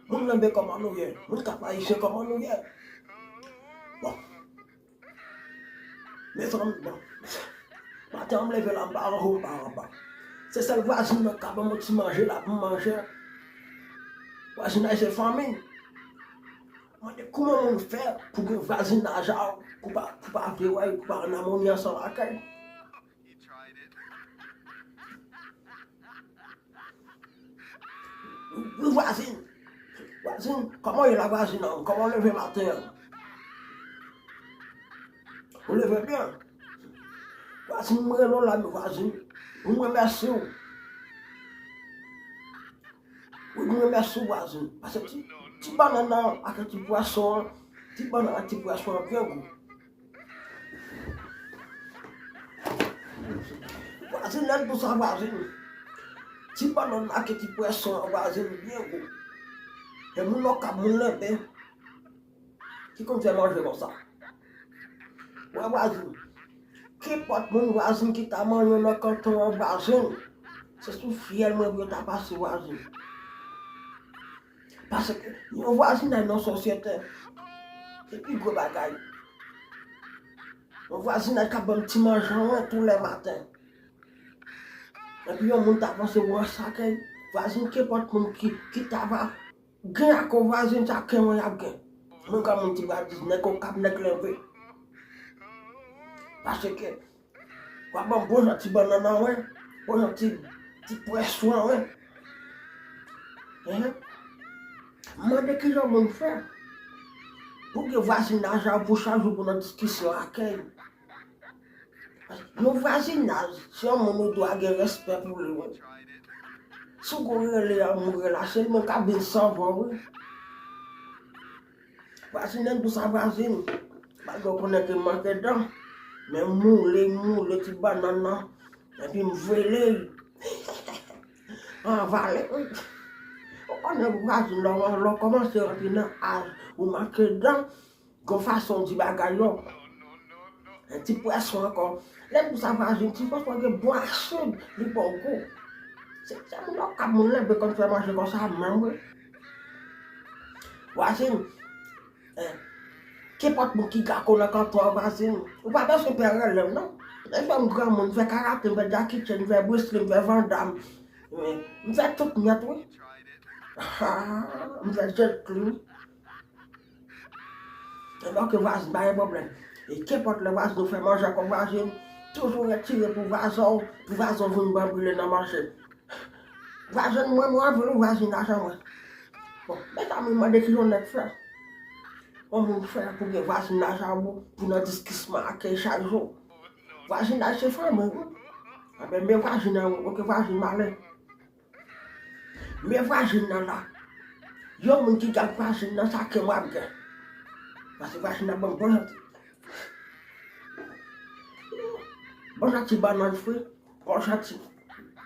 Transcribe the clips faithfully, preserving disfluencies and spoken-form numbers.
Moun Lanbe, kòman nou ye? Moun Kap Ayisyen, kòman nou ye? Bon. Mezanmi, bon. Maten an m leve la, m pa anwo, m pa anba. Se sèl vwazin nan k ap ban m yon ti manje la pou m manje. Vwazinaj se fanmi. Mande kòman moun fè pou gen vwazinaj a w, pou pa, pou pa vle wè, pou pa an amoni ansanm ak li. Wi, vwazin. Vwazin, kòman w ye la, vwazin an? Kòman w leve maten an? Ou leve byen? Vwazin, m rele w la, vwazin. Pou m remèsye w. Wi, m remèsye w, vwazin. Paske ti, ti bannann nan ak ti pwason an, ti bannann ak ti pwason an byen gou. Vwazin, lè l di w sa, vwazin. Ti bannann ak ti pwason an, vwazin, byen gou. E moun Okap, moun Lanbe ki konn fè manje konsa. Wè, vwazin. Kenpòt moun, vwazin, ki ta manyen nan kanton an, vwazin, se sou fyèl mwen pou yo ta pase, vwazin. Paske yon vwazinaj nan sosyete, se pi gwo bagay. Yon vwazinaj k ap ban m ti manje an tou lè maten. Epi yon moun ta panse w an sakèy, vwazin, kenpòt moun ki, ki ta va gen ak yon vwazin, sa ke mwen y ap gen. Mwen kòm yon ti vwazin, nèg Okap, nèg Lanbe. Paske w ap ban m bon jan ti bannann an, wi. Bon jan ti, ti pwason an, wi. Hein? M mande kijan moun fè pou gen vwazinaj la, pou chak jou pou nan diskisyon ak li. Yon vwazinaj, se yon moun ou dwe gen respè pou li, wi. Si w gon rele an, moun rele a, se li menm k ap vin sove w, wi. Vwazin, lè m di w sa, vwazin, malgre w konnen ke m manke dan, men m moule, m moule ti bannann nan, epi m vele l. Anvale, wi. Ou konnen vwazin, lè w, lè w kòmanse rantre nan aj, ou manke dan, gon fason w di bagay yo. Ti pwason ankò. Lè m di w sa, vwazin, ti pwason gen bon asid, li bon gou. Se, se moun Okap, moun Lanbe konn fè manje konsa menm, wi. Vwazin, eh, kenpòt moun ki gako nan kanton an, vwazin, ou pa bezwen pè rele m, non. Lè m fè m granmoun, m fè karate, m fè Jackie Chan, m fè Bruce Lee, m fè Van Damme, eh, m fè tout nèt, wi. M fè Jet Li. Ebyen, ok, vwazin, pa gen pwoblèm. E kenpòt lè vwazin ou fè manje ankò, vwazin, toujou retire pou vwazin w, pou vwazin w vin banbile nan manje. Vwazin mwen, mwen anvi w, vwazin lajan mwen. Bon, mezanmi, mande kijan nèg fè. Yon moun fè pou gen vwazinaj a ou, pou nan diskisyon ak li chak jou. Vwazinaj se fanmi, wi. Anben, men vwazin nan, ok, vwazin male. Men vwazin nan la. Yon moun ki gad vwazin nan, sa ke mwen ap gen. Paske vwazin nan ban m bon jan ti, bon jan ti bannann fri, bon jan ti,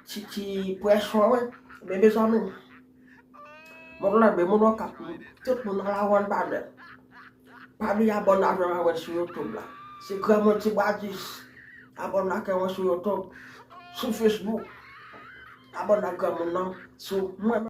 ti, ti pwason, wi. Men mezanmi, moun Lanbe, moun Okap, tout moun nan lawòl badè. Pa bliye abòne avè mwen sou YouTube la. Se Granmoun Ti Bwa dis. Abòne avè mwen sou YouTube, sou Facebook. Abòne ak granmoun nan sou mwen.